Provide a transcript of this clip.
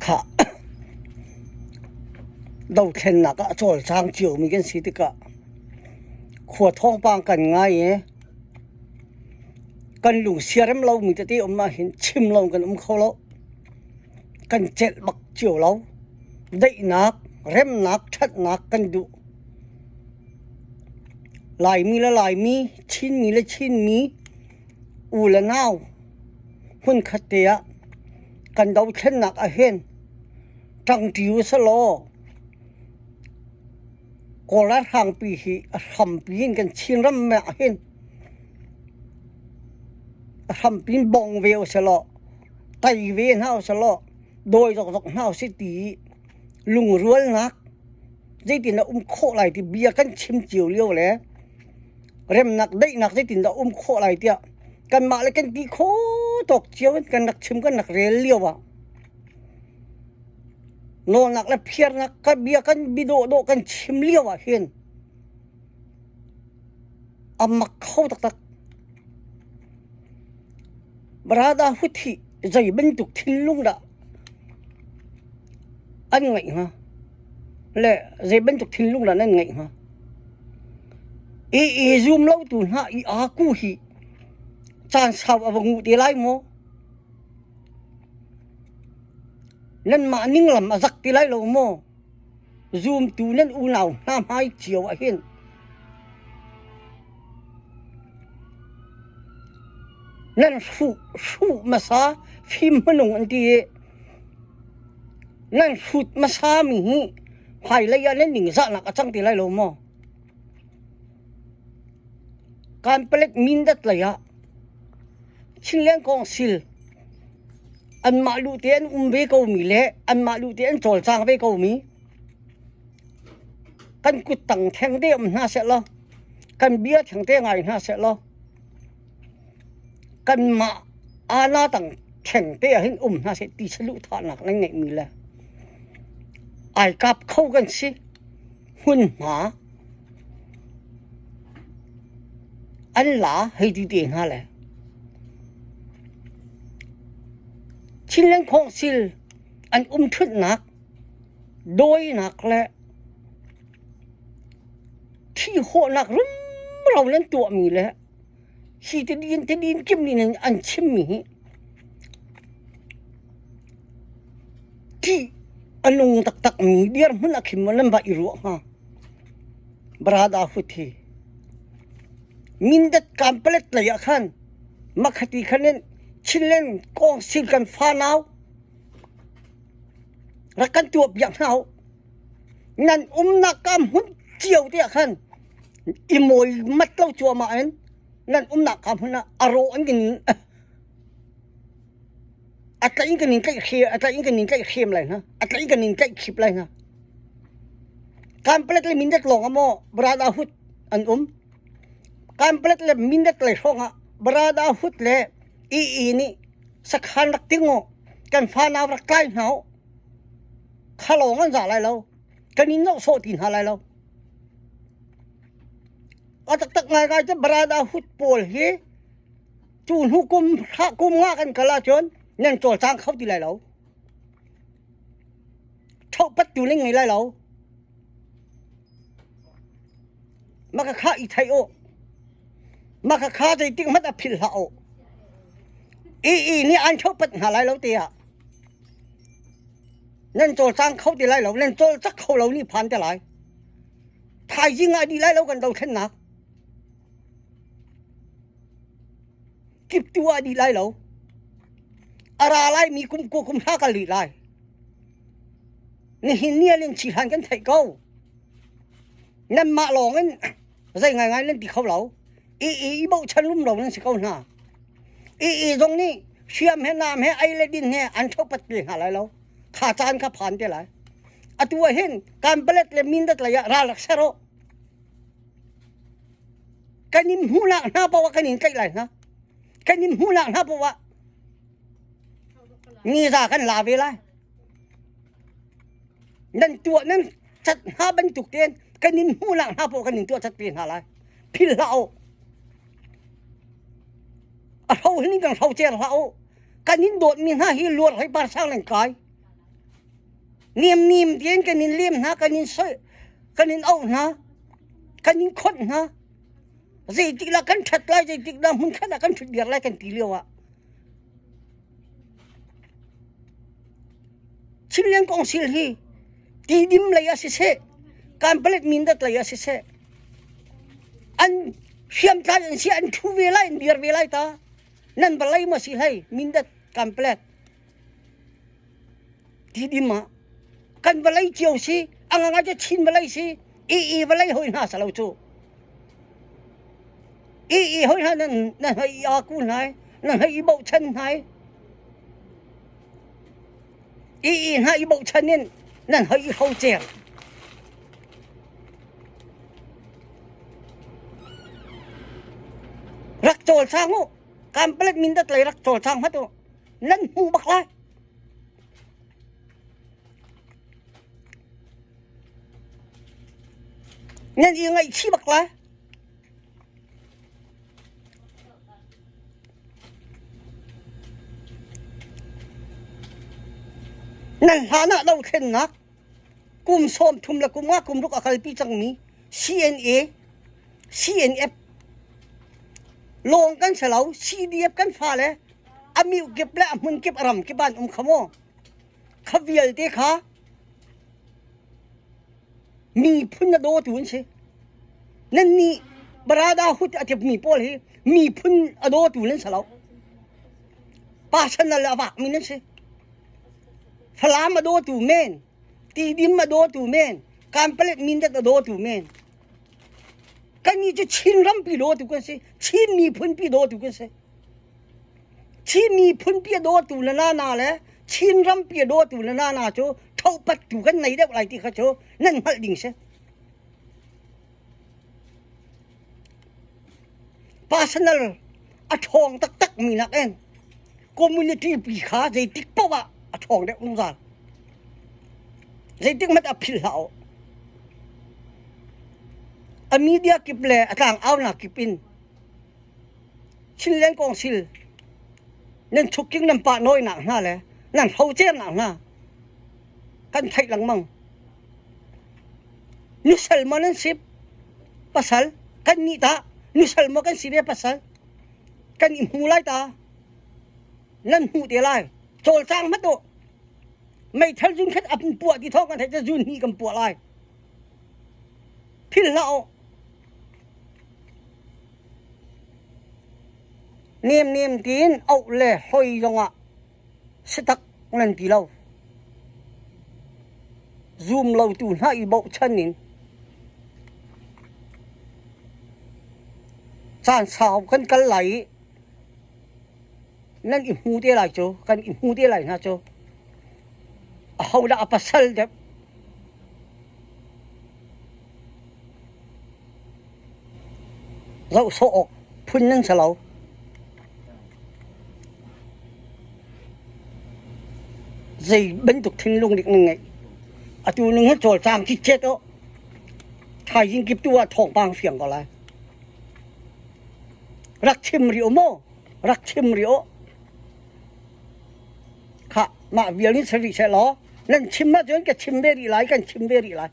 Hakha dothlennak ah a cawlcang ciomi kan si tikah khua thawngpang kan ngai i kan lung siarem lomi tete um ahhin chim lo kan um kho lo. Kan celh bak cio lo. Daihnak, remnak, ṭhatnak kan duh. Laimi le Laimi, Chinmi le Chinmi, u le nau hmunkhat te ah kan dothlennak ahhin ṭangṭi u selaw Kawl ralhrangpi hi a hrampi in kan Chinram ahhin a hrampi in bong ve u selaw tei ve hna u selaw dawi zokzok hna usih ti i lungrualnak zeitin dah um khawh lai ti bia kan chim cio lio le remnak daihnak zeitin dah um khawh lai tiah kanmah le kan ti khawh tawk cio in kan rak chim kan rak rel lio ah nawlnak le phiarnak kan bia kan bidawhdawh kan chim lio ah hin a mak kho taktak. Brotherhood hi zei bantuk thinlung dah an ngeih hnga? Le zei bantuk thinlung dah nan ngeih hnga? I i zum lo tu hna i aa ku hi caan sau a va ngu te lai maw? Nanmah ninglam a zak ti lai lo maw? Zumtu nan unau hna hmai cio ah hin nan hruh hruh hmasa fim hmanung an ti i nan hrut hmasa mi hi hmailei ah nan ningzahnak a cang ti lai lo maw? Kanpalet Mindat lei ah Chinland Council anmah lu te an um ve komi le anmah lu te an cawlcang ve komi kan kuttang theng te um hna seh law kan bia theng te ngai hna seh law kanmah ana tang theng te ah hin um hna seh ti saduhthahnak nan ngeihmi le ai kap kho kan si hmunhma an la hei ti te hna le Chinland Council an umṭhutnak dawinak le thihawhnak rumro nan tuahmi le hi tidin tidin kim nih an chimmi hi ṭih a nung taktakmi dirhmun ah khin maw nan va i ruah hnga? Brotherhood hi Mindat Kanpalet lei ah khan makhati khan in Chinland Council kan fanau rak kan tuah piak hna u. Nan umnak kam hmun cio te ah khan i mawi mat lo cuahmah in nan umnak kam hmun ah a rawh an kan A tlaih in kan in tlaih a tlaih in kan in tlaihhrem lai hna. A tlaih in kan in tlaihkhip lai hna. Kanpalet le Mindat lawng ah maw Brotherhood an um. Kanpalet le Mindat lei hrawng ah Brotherhood le EE nih sakhan rak ting u, kan fanau rak tlai hna u. Kha lawng an za lai lo. Kan in nawhsawh ti hna lai lo. A taktak ngaingai cu Brotherhood pawl hi Cu hnu kum kum nga kan kal ahcun nan cawlcang kho ti lai lo. Ṭhohpat tu nan ngei lai lo. Maka kha i theih u. Maka kha zeitik hmanh a philh hlah u. I i nih an ṭhohpat hna lai lo tiah nan cawlcang kho ti lai lo. Nan cawlcak kho lo ni phan te lai. Thaizing ah dih lai lo kan dothlennak. Kiptu ah dih lai lo. A ra laimi kum kua kum hla kal rih lai. Nihin ni ah in chi hlan kan theih ko. Nanmah lawng in zei ngaingai nan ti kho lo. I i i bochan rumro nan si ko hna. I i zong nih hriam he nam he ei le din he an ṭhopat te hna lai lo. Kha caan kha phan te lai. Atu ah hin Kanpalet le Mindat lei ah ral rak ser u. Kan in hmuhnak hna paoh ah kan in tlaih lai hna. Kan in hmuhnak hna paoh ah niza kan la ve lai. Nan tuah nan cat hna bantuk tein kan in hmuhnak hna paoh kan in tuah cat ve hna lai. Philh hlah u. A hro hin kan hro cer hlah u. Kan in dawtmi hna hi luar hei par sang nan kai. Niamniam tein kan in lem hna, kan in soi, kan in auh hna, kan in khonh hna. Zeitik lah kan ṭhat lai, zeitik dah hmunkhat ah kan ṭhut viar lai kan ti lio ah. Chinland Council hi Tidim lei ah siseh, Kanpalet Mindat lei ah siseh, an hriamtlai an si, an ṭhu ve lai, an dir ve lai ta. Nan va lei maw si hlei, Mindat, Kanpalet. Tidim ah kan vawlei cio si, a ngangai cu Chin vawlei si, i vawlei hoi hna salo cu. I hoi hna nan nan hei i aku hna i, nan hei i bochan hna i, i hna i bochan in nan hei i hrocer. Rak cawlcang u. Kanpalet Mindat lei rak cawlcang hmat u. Nan hmu bak lai. Nan i ngaihchih bak lai. Nan hlan ah dothlennak kum 30 le kum nga kum ruk a kalpi cangmi CNA, CNF lawng kan si lo, CDF kan fale a miu kip le a hmun kip a ram kip ah an um kha maw? Kha vialte kha miphun a dawtu an si. Nannih brotherhood a tipmi pawl hi miphun a dawtu nan si lo. Personal a vakmi nan si. Falam a dawtu men, Tidim a dawtu men, Kanpalet Mindat a dawtu men. Kannih cu Chin rampi dawtu kan si. Chin miphunpi dawtu kan si. Chin miphunpi a dawtu na nana le Chin rampi a dawtu na nana cu thopat tu kan nei deuh lai ti kha cu nan hngalh ding si. Personal a ṭhawng taktak mi nakin community pi kha zeitik paoh ah a ṭhawng deuh zungzal. Zeitik hmanh ah philh hlah u. A media kip le a tlangaunak kip in Chinland Council nan chukking nan pah nawinak hna le nan hrocernak hna kan theih lengmang. Nusal maw nan si pasal kan nih tah nusal maw kan si ve pasal kan i hmu lai ta nan hmuh te lai cawlcang hmat u meithal zun khat an puah ti thawng kan theih cu zun hnih kan puah lai phil hlah u nemnem tiin auh le hoi zongah si tak nan ti lo. Zum lotu hna i bochan in caan sau kan kal lai i nan i hmu te lai cu kan i hmu te lai hna cu ahodah a pasal deuh Zoh sawh awk phun nan si lo. Zei bantuk thinlung dik nan ngeih. Atu ning hi cawlcang citcet aw. Thaizing kip tu ah thawngpang fiang ko lai. Rak chim rih u maw? Rak chim rih u. Khah, mah vial in si rih seh law nan chim ahcun ka chim ve rih lai, kan chim ve rih lai.